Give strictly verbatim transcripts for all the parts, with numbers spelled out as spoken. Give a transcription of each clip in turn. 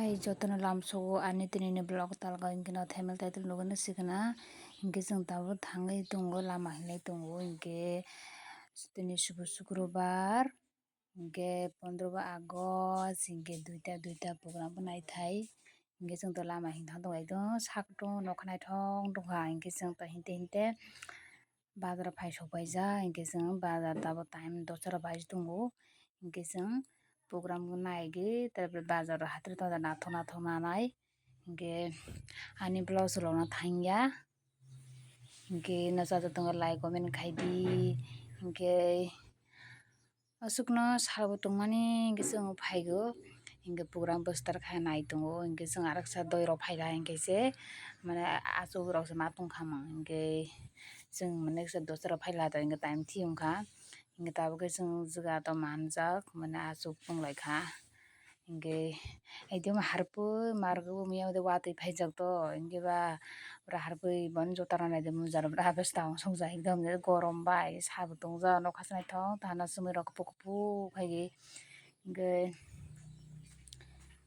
Tei jotono lamsogo ani tini ni vlog talga hwnkhe no thumbnail title nugwi no sikha na. Hwnkhe chwng tabuk thangwi tongo, lama hinlai tongo, hwnkhe tini subu sukrobar, hwnkhe pondro bo August, hwnkhe duita, duita program bo naithai. Hwnkhe chwng to lama hinwi thang tongo, ekdom sak tongo, nokha naithok tongkha, hwnkhe chwng to hinte hinte bazar phai sok paijak, hwnkhe chwng bazar tabuk time dosra baji tongo, hwnkhe chwng program naigwi, tabuk bazar o hathai tongda naithok naithok nanai, hwnkhe ani vlog rok no thangya, hwnkhe no chajaknai like comment khaidi, hwnkhe aswkno sabo tongmani hwnkhe chwng phaigo, hwnkhe program poster khe nai tongo, hwnkhe chwng aroksa doi rok phaikha, hwnkhe se mane achuk rok se ma tongkha, hwnkhe chwng mane dosra rok phaikha, hwnkhe time thik wngkha, hwnkhe tabuk khe chwng jaga to manjak mane achuk tonglaikha. Hingke ekdom harpui margo miyang de watui paijak to, hingke ba pura harpui boni jota rok naide mujar bwra habes tang sokjak ekdom gorom bai sabo tongjak nokha se naithok tahana chumui rok kuphur kuphur khaidi hingke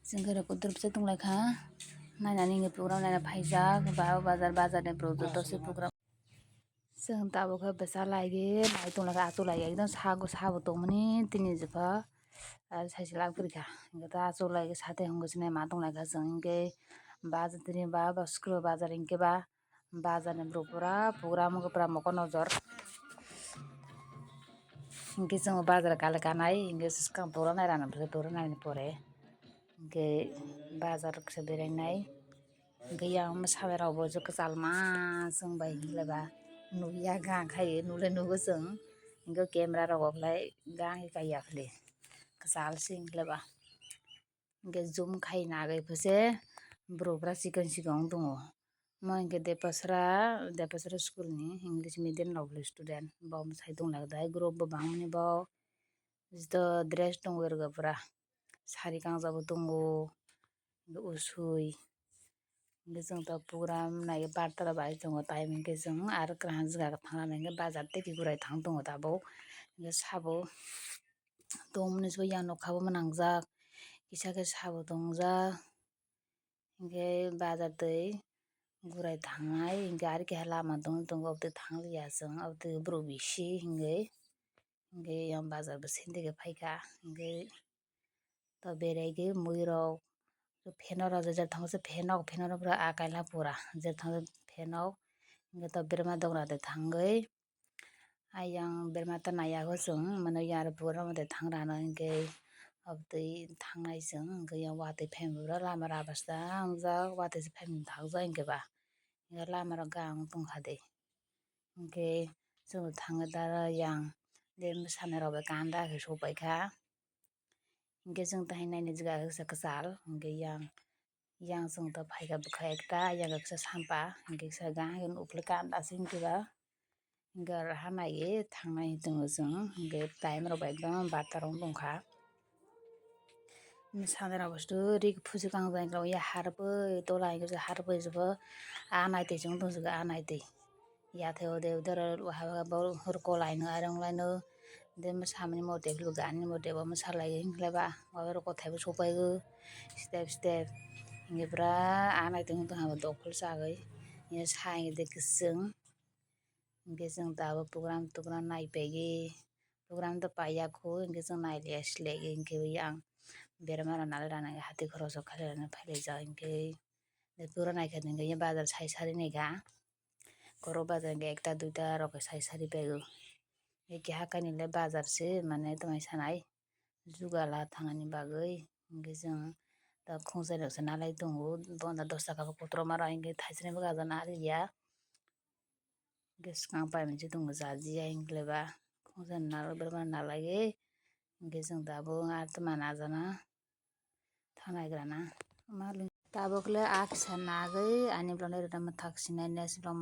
chwngke rok kudur bwsai tonglaikha nainani hingke program naina paijak ba o bazar bazar ni borok joto se program. Chwng tabuk khe bwsa lai di nai tong lai kha, achuk lai kha, ekdom sabo sabo tongmani tini jikha, ar sai se lab kwrwi kha, hwnkhe ta achuk lai kha sade hwnwi se nai ma tong lai kha chwng, hwnkhe bazar tini ba, ba sukro bazar hwnkhe ba, bazar ni borok pura program wngkha pura mokol nojor, hwnkhe chwng bazar kale kanai, hwnkhe swkang program nai rana, program nai ni pore, hwnkhe bazar se berai nai. Hwnkhe yang bwsa bai rok bo kwchal ma chwng bai hwnkhai ba nukya gang khai nukle nugo chwng hwnkhe camera rok bo belai gang khe kaiya khwlwi kwchal se hwnkhai ba hwnkhe zoom khai nagwi phaise borok bwrwi chikon chikon wng tongo omo hwnkhe Depasra Depasra school ni English medium rok ni student bo bwsai tong lai kha group bo bangmani bo jito dress tongwi rwkha pura sari kangjak bo tongo. Usui hwnkhe chwng tok program nai barta rok bai tongo time hwnkhe chwng aro kwrwngha jaga thangna nai hwnkhe bazar tei khe gurai thang tongo tabuk hwnkhe sabo tongmani se yang nukha bo mwnangjak kisa khe sabo tongjak hwnkhe bazar tei gurai thangnai hwnkhe aro keha lama tongwi tongo obotwi thangliya chwng obotwi borok bisi hwnkhe hwnkhe yang bazar bo sendike phaikha hwnkhe. To berai khe mui rok phenok rok je jak thango se phenok phenok rok pura akai la pura je thango phenok hwnkhe to berma dogra de thangwi ayang berma ta nai ya khe chwng mano yang pura mode thang rano hwnkhe obotwi thangnai chwng hwnkhe yang watwi phaimani pura lama rubber ta wngjak watwi se phaimani thakjak hwnkhe ba lama rok gang tongkha de hwnkhe chwng thangwi da yang de bwsani rok bai kanda khe sopaikha. Hwnkhe chwng tahai naini jaga khe kwchal hwnkhe yang yang chwng to phaikha bwkha ekta yang khe kisa sampa hwnkhe kisa gang uphilkha anda se hwnkhe ba hwnkhe aro ha naiwi thangnai tongo chwng hwnkhe time rok bai ekdom barta rok wng tongkha. Sani rok bo rik phusu kang jai harpui tola hwnkhe harpui jebo a naitwi chwng tong jikha a naitwi. Yathai ode ude oro waha waha borok hor kolai no arong lai no. De mwsamani mote philuk ani mote bo mwsa lai hwnkhe ba oro kothai bo sopai o step step hwnkhe pura a nai tong tong ha dophal chagwi hwnkhe sai de kwchwng hwnkhe chwng tabuk program togram naipaigwi program to paiya khu hwnkhe chwng nailiya sile hwnkhe yang berma rok nalai rana hati khoroksa khailai rana phailaijak hwnkhe pura naikha hwnkhe bazar sai sari naikha. Koro bazar hwnkhe ekta duita rok sai sari bai o. Keha kainwi le bazar se mane tongwi sanai jugala thangnani bagwi hwnkhe chwng khungsa rok se nalai tongo bonda dos taka bo kotorma rok hwnkhe thaisani bwkha naliya hwnkhe swkang pai mani se tongo jajiya hwnkhe ba khungsa nalai berma nalai hwnkhe chwng tabuk aro tongma najana. Thanai grana tabuk le a kisa nagwi ani vlog no ero mwthak sinai next vlog.